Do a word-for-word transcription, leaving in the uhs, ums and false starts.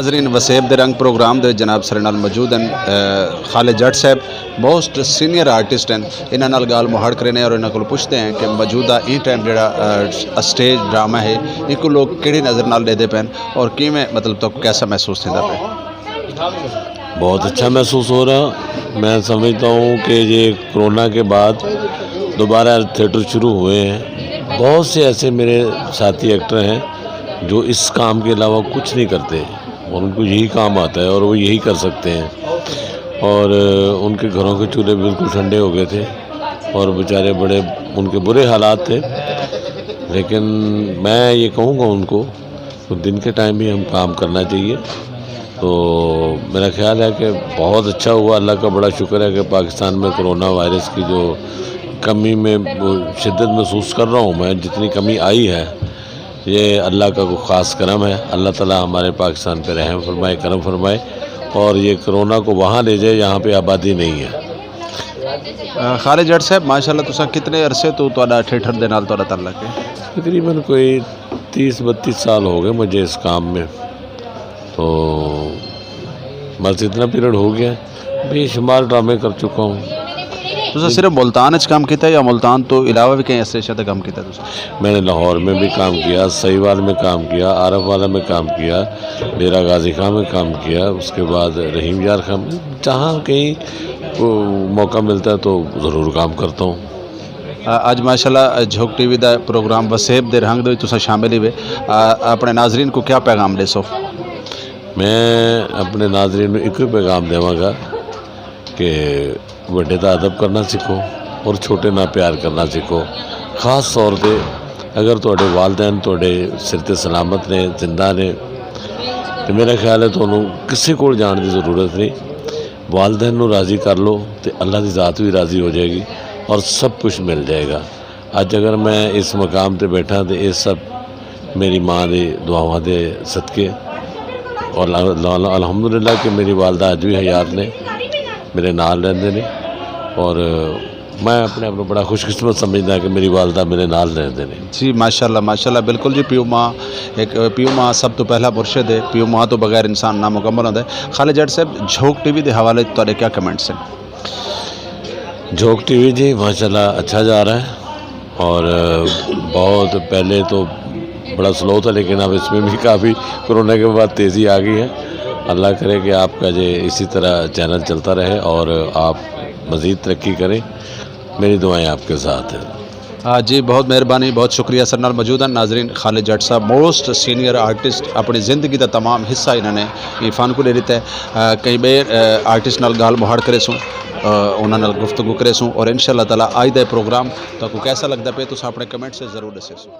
ناظرین، وسیب دے رنگ پروگرام دے جناب سارے نال موجود ہیں، اے، خالد جٹ صاحب، موسٹ سینئر آرٹسٹ ہیں۔ انہاں نال گال مہاڑ کرینے اور انہاں کول پوچھتے ہیں کہ موجودہ ایں ٹائم جڑا، اے، اسٹیج ڈرامہ ہے، ان کو لوگ کیڑی نظر نال ڈیدے پین اور کیویں، مطلب، تو کیسا محسوس تھیندا پے؟ بہت اچھا محسوس ہو رہا۔ میں سمجھتا ہوں کہ یہ کورونا کے بعد دوبارہ تھیٹر شروع ہوئے ہیں۔ بہت سے ایسے میرے ساتھی ایکٹر ہیں جو اس کام کے علاوہ کچھ نہیں کرتے اور ان کو یہی کام آتا ہے اور وہ یہی کر سکتے ہیں۔ اور ان کے گھروں کے چولہے بالکل ٹھنڈے ہو گئے تھے اور بیچارے بڑے، ان کے برے حالات تھے، لیکن میں یہ کہوں گا ان کو تو دن کے ٹائم بھی ہم کام کرنا چاہیے۔ تو میرا خیال ہے کہ بہت اچھا ہوا، اللہ کا بڑا شکر ہے کہ پاکستان میں کرونا وائرس کی جو کمی میں وہ شدت محسوس کر رہا ہوں میں، جتنی کمی آئی ہے، یہ اللہ کا کوئی خاص کرم ہے۔ اللہ تعالیٰ ہمارے پاکستان پہ رحم فرمائے، کرم فرمائے اور یہ کرونا کو وہاں لے جائے جہاں پہ آبادی نہیں ہے۔ خالد جٹ صاحب، ماشاءاللہ، تساں کتنے عرصے تو تہاڈا تھیٹر دے نال تہاڈا تعلق ہے؟ تقریباً کوئی تیس بتیس سال ہو گئے مجھے اس کام میں، تو بس اتنا پیریڈ ہو گیا ہے۔ بے شمار ڈرامے کر چکا ہوں۔ تساں صرف ملتان وچ کام کیتا یا ملتان تو علاوہ بھی کہیں اسٹیشن تے کام کیتا تساں؟ میں نے لاہور میں بھی کام کیا، سہیوال میں کام کیا، عارف والا میں کام کیا، ڈیرہ غازی خان میں کام کیا، اس کے بعد رحیم یار خان میں، جہاں کہیں موقع ملتا ہے تو ضرور کام کرتا ہوں۔ اج ماشاءاللہ جھوک ٹی وی دا پروگرام وسیب دے رنگ دے وچ تساں شامل ہی وے، اپنے ناظرین کو کیا پیغام ڈیسو؟ میں اپنے ناظرین نوں ایک ہی پیغام دیواں گا کہ وڈے دا ادب کرنا سکھو اور چھوٹے نال پیار کرنا سکھو۔ خاص طور تے اگر تہاڈے والدین تہاڈے سر تے سلامت نے، زندہ نے، تے میرا خیال ہے تہانوں کسے کول جان دی ضرورت نہیں۔ والدین نوں راضی کر لو تے اللہ دی ذات وی راضی ہو جائے گی اور سب کچھ مل جائے گا۔ اج اگر میں اس مقام تے بیٹھا تے اے سب میری ماں دی دعاواں دے صدقے، اور الحمدللہ کہ میری والدہ اج وی حیات نے، میرے نال رہندے نے، اور میں اپنے آپ نوں بڑا خوش قسمت سمجھدا کہ میری والدہ میرے نال رہندے نے۔ جی ماشاءاللہ، ماشاءاللہ، بالکل جی، پیو ماں، ایک پیو ماں سب تو پہلا مرشد ہے، پیو ماں تو بغیر انسان نامکمل ہوندا ہے۔ خالد جٹ صاحب، جھوک ٹی وی دے حوالے تہاڈے کیا کمنٹس ہیں؟ جھوک ٹی وی جی ماشاءاللہ اچھا جا رہا ہے، اور بہت پہلے تو بڑا سلو تھا، لیکن اب اس میں بھی کافی کورونا کے بعد تیزی آ گئی ہے۔ اللہ کرے کہ آپ کا یہ اسی طرح چینل چلتا رہے اور آپ مزید ترقی کریں۔ میری دعائیں آپ کے ساتھ ہیں۔ جی بہت مہربانی، بہت شکریہ۔ سر نال موجود ہیں ناظرین، خالد جٹ صاحب، موسٹ سینئر آرٹسٹ، اپنی زندگی دا تمام حصہ انہاں نے یہ فن کو دے دیتا ہے۔ کئی بے آرٹسٹ نال گال مہاڑ کرے سوں، انہاں نال گفتگو کرے سوں، اور انشاءاللہ تعالیٰ آج دا پروگرام تو کو کیسا لگتا پہ تو اپنے کمنٹ سے ضرور دسے سوں۔